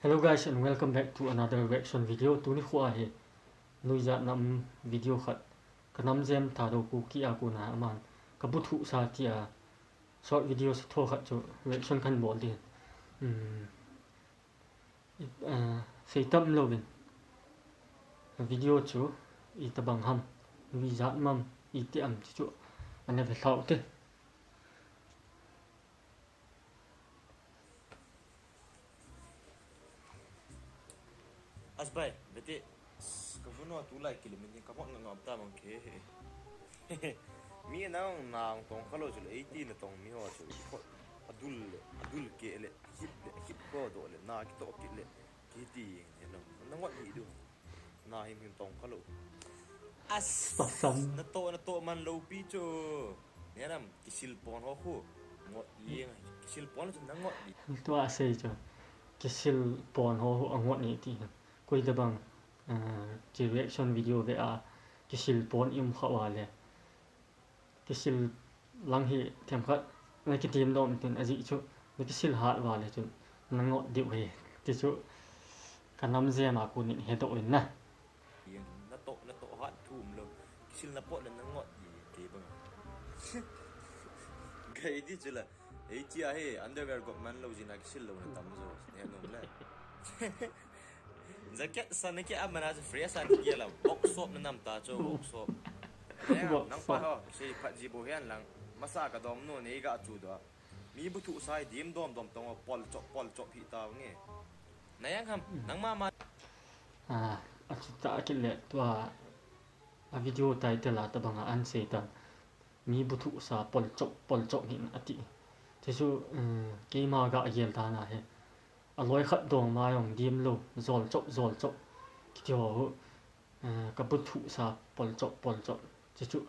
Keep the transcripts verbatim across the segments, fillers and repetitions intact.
Hello guys, and welcome back to another reaction video. Tuni kho a hi nuijat nam video khat, ka namjem Thadou Kuki a kona aman ka bu thuh sa tia short video sa tho khat chu reaction kan bol ding. Um, i- ah, sei tam louvin video chu itobang ham, nuijat nam, iti ham ti chu ana ve lhau te. Asbai, bete, kavuno tulai kilometer kamot nga ngam ta mang ke. Mi nang nang tong kalo chule eighty na tong mi ho chu. Adul le, adul ke le, hit le, hit ko do le, na kito kit le, kiti ne lo. Nang wat hi du. Na him him tong kalo. As, pasam. Na to, na to man lo pi chu. Neram, kisil pon ho khu. Ngot yeng, kisil pon chu na ngot di. Tua sei chu. Kisil pon ho khu angot ni ti. Koi tabang, ah, ki reaction video ve a, kisil pon i um kha uva le. Kisil lang hi themkhat na kitim dom tin ajeh chu, na kisil hat uva le chun na ngot diu hi. Ti chu ka namjem a konin hedoh in na. Yen, na to, na to hat thum lo. Kisil na pot le na ngot di ke bang. Gai di chu la. Ei chia hi underwear got man lo jin a kisil lo na tam jo. Ne nom le. Jacket sa na ki amana chu fresh a ki la workshop na nam ta chu workshop. Workshop. Nang pa ho, sei phat ji bo hian lang. Masa ka dom nu nei ga chu do. Mi bu thuh sai dim dom dom tong pol chop, pol chop hi ta nge. Na yang ham, nang ma ma. Ah, a chu ta ki le tua a video title a tabang a an sei ta. Mi bu thuh sa pol chop, pol chop hi ati. Ti chu, um, keima ga gel ta na he. A loi khat dong ma jong dim lo, zol chop, zol chop. Kiti ho ho. Ah, ka bu thuh sa pol chop, pol chop. Chu chu,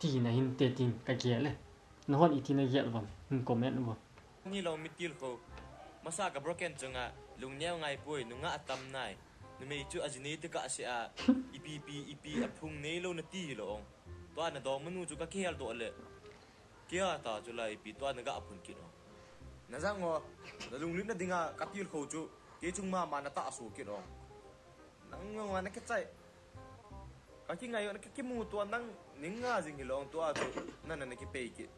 ti na hin te ting ka gel e. Na hon iti na gel vam, hin comment vam. Ni lo mi til kho. Masa ka broken chunga, lung neo ngai poi, nunga atam nai. Numei chu a jini te ka se a, ipi pi, ipi a phung nei lo na ti lo ong. Tua na dom manu chu ka kihel do le. Kia ta chu lai pi tua na ga phun kit o. Na jang o, na lunglut na dinga ka til kho chu, ke chung ma ma na ta su kit o. Nang ngang na ke chai. Ka ki ngai na ke ki mu tua nang ning nga jing hi long tua chu, na na na ki pei kit.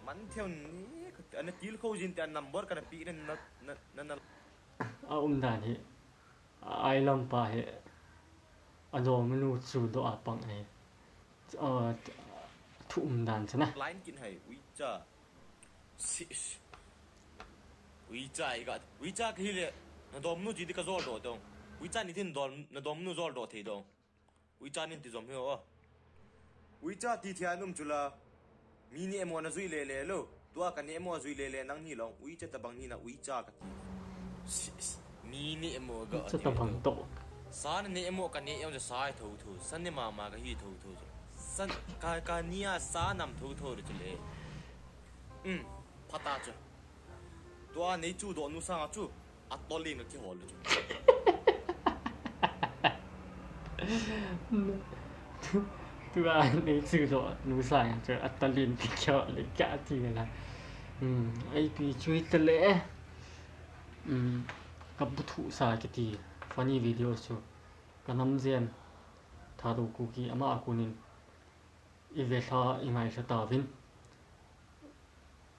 Man theu ni, ana til kho jin te number ka na pi na, na, na, na. A um dan hi. Ai lam pa hi, a dom manu chu do a pang ai. A, thu um dan chana. Line kin hai, uicha. Sis. Uicha i ga, uicha ka hi le, na dom manu ji di ka zol do dong. Uicha ni tin dom, na dom manu zol do thei dong. Uicha nin ti zom hi o. Uicha ti thia num chu la. Mi ni emo na zui le le lo. Tua ka ni emo zui le le nang ni long. Uicha tabang ni na uicha ka ti. Sis, mi ni emo ga. Uicha tabang to. Sa na ni emo ka ni emo sa tho tho. Sa ni ma ma ka hi tho tho. Sa ka, ka ni a sa nam tho tho de chu le. Um, phata chu. Tua nei chu do nu sang a chu. A tolin ka kihol chu. Tua nei chu do nu sang a chu a tolin ka kihol le ka ti la. Um, ai pi chui ta le. Um, ka bu thuh sa kiti funny video chu. Ka namjem Thadou Kuki ama a kunin. I ve lha, i ngai lha ta vin.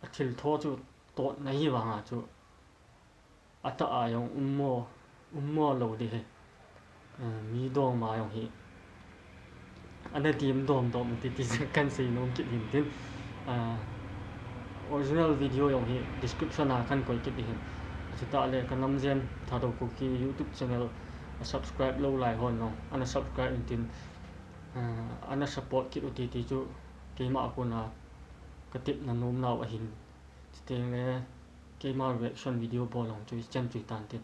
A thil tho chu tot na hi vang a chu. A ta a jong um mo, um mo lo di he. Eh, mi dom ma jong hi. Ana tim dom dom ti ti kan sei nom kit hin tin. Ah, original video jong hi description a kan koi kit di hin. Chuta le ka namjem Thadou Kuki YouTube channel a subscribe lo lai hon long. Ana subscribe in tin. Ah, ana support kit u ti ti chu keima a kona ka tepna nom nau ahin. Chuteng le keima reaction video bol long chu i chan chu i tan tin.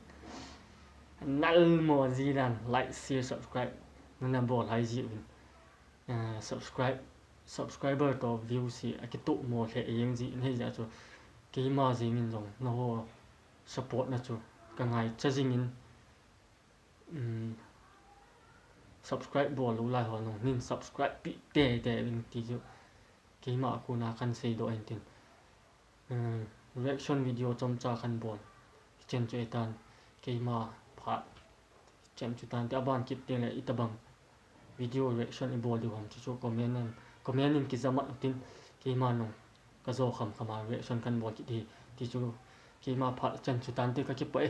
Nal mo ji dan like, share, subscribe. Nana bol hai ji uvin. Ah, subscribe, subscriber to views hi a kituh mo lheh jeng ji in hei jeh chu keima jeng in jong na ho support na chu ka ngai cha jing in. Um, subscribe bol lou lai ho nung nin subscribe pi te te vin ti chu keima a kona kan sei doh in tin. Um, reaction video chomcha kan bol. Kichen chu etan. Keima phat chan chu tante, aban kit tengle itobang video reaction ibol diu ham chu chu comment in, comment in kijamat utin, keima nung kajo kham khama reaction kan bol kit hi, ti chu keima phat chan chu tante, kakipah e.